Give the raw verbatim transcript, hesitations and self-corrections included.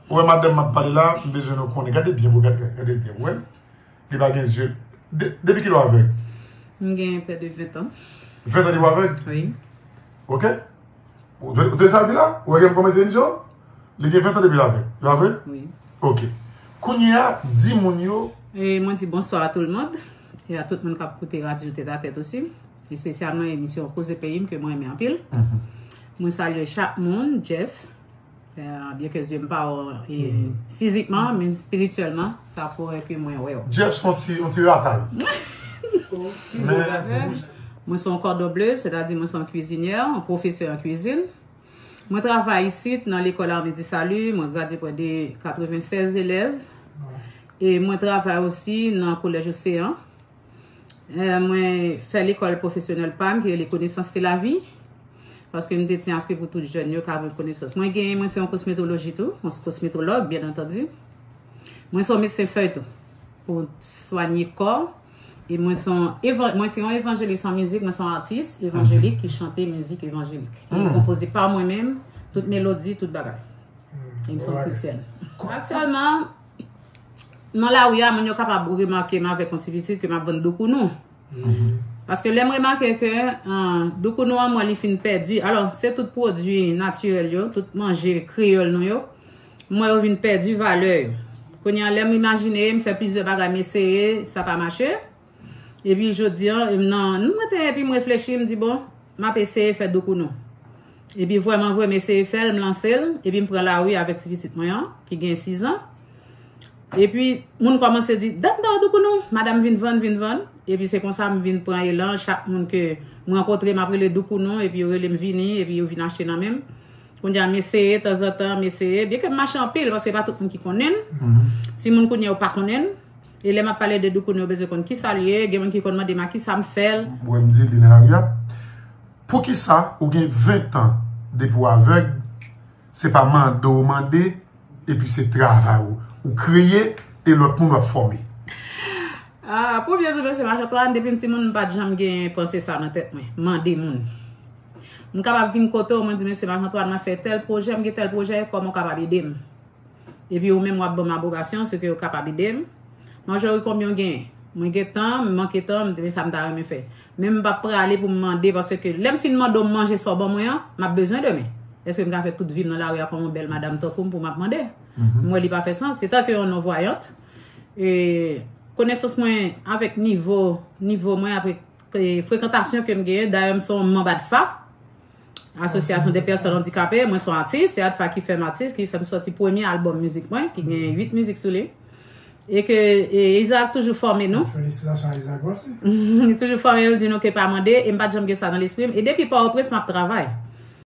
Ou wè madanm m ap pale la, m bezwen nou konnen. Gade byen, pou gade, gade byen. Ou wè l? Li pa gen zye. De- Depi kilè w avèg? M gen près de vingt ans. Ven tan depi w avèg? Wi. Ok? Ou te, ou te sa di la? Ou wè gen kòmanse emisyon? Li gen ven tan depi l avèg. Li pa vre? Wi. Ok. Kounye a, di moun yo. E mwen di bonsoir à tout le monde. E a tout moun k ap koute radyo Tèt a Tèt osi. Espesyalman emisyon Koze Peyi m ke mwen renmen anpil. Mwen salye chak moun, Jeff. Euh, byen ke zye m pa wè w, e, fizikman, men espirityèlman, sa pwouve ke mwen wè w. Jeff se yon ti, yon ti ratay. Men, Mwen se yon kòdon ble, sètadi mwen se yon kwizinyè, yon pwofesè an kwizin. Mwen travay isit nan lekòl Armée du Salut, mwen gradye près de quatre-vingt-seize elèv. E mwen travay osi nan kolèj Oseyan. Eh, mwen fè lekòl pwofesyonèl pa m ki rele Konesans se lavi. Paske m te di aske pou tout jèn yo ka pran konesans. Mwen gen, mwen se yon kosmetoloji tou, yon kosmetològ, byen antandi. Mwen se yon medsen fèy tou, pou swanye kò. E mwen se yon evan- mwen se yon evanjelis an mizik, mwen se yon atis evanjelik ki chante mizik evanjelik. E konpoze pa mwen menm, tout melodi, tout bagay. E m se yon krityèn. Aktyèlman, nan lari a, moun yo kapab remake m avèk yon ti pitit ke m ap vann doukounou. Paske lè m remake ke, ah, doukounou an mwen li fin pèdi. Alò, se tout pwodui natirèl yo, tout manje kreyòl nou yo. M wè yo vin pèdi valè yo. Kounye a, lè m imajine, m fè plizyè bagay, m eseye, sa pa mache. Epi jodi a, m nan, mwen te, epi m reflechi, m di, bon, m ap eseye fè doukounou. Epi vrèman vre, m eseye fè l, m lanse l, epi m pran lari avèk ti pitit mwen an, ki gen sis an. Epi, moun kòmanse di, dat m pa wè doukounou, madanm vin vann, vin vann. Epi se konsa m vin pran elan, chak moun ke m rankontre, m ap rele doukounou, epi yo rele m vini, epi yo vin achte nan men m. Kounye a, m eseye, tanzantan, m eseye, byen ke m mache anpil, paske pa tout moun ki konnen l. Timoun kounye a, yo pa konnen l. E lè m ap pale de doukounou, yo bezwen konn kisa l ye, gen moun ki konn mande m a kisa m fè l. Wè m di li nan lari a. Poukisa ou gen ven tan depi w avèg, se pa mande w mande, epi se travay ou, ou kreye, e lòt moun w ap fòme? Ah, pou byen di, mesye Marc Antoine, depi m timoun, m pa t janm gen panse sa nan tèt mwen. Mande moun. M kapab vin kote w, mwen di, mesye Marc Antoine, mwen fè tèl pwojè, m gen tèl pwojè, kòman w kapab ede m? Epi ou menm w ap ban m apwobasyon, se ke w kapab ede m. Marjorie, konbyen w genyen? Mwen gen tan, m manke tan, m di, men sa m ta renmen fè. Men m p ap prale pou m mande, paske lè m fin mande w manje sa w ban mwen an, m ap bezwen demen. Èske m ka fè tout vi m nan lari a kòm yon bèl madanm tankou m pou m ap mande? M wè li pa fè sans. Etanke yon non vwayant, e, konesans mwen avèk nivo, nivo mwen, apre, e, frekantasyon ke m genyen, dayè m se yon manm ADFA, Asosyasyon de Pèsòn Andikape, mwen se yon atis, se ADFA ki fè m atis, ki fè m sòti premye albòm mizik mwen, ki gen uit mizik sou li. E ke, e, Isaac toujou fòme nou. Felisitasyon a Isaac osi. Li toujou fòme nou, di nou ke pa mande, e m pa t janm gen sa nan lespri m. E depi Pòtoprens, m ap travay.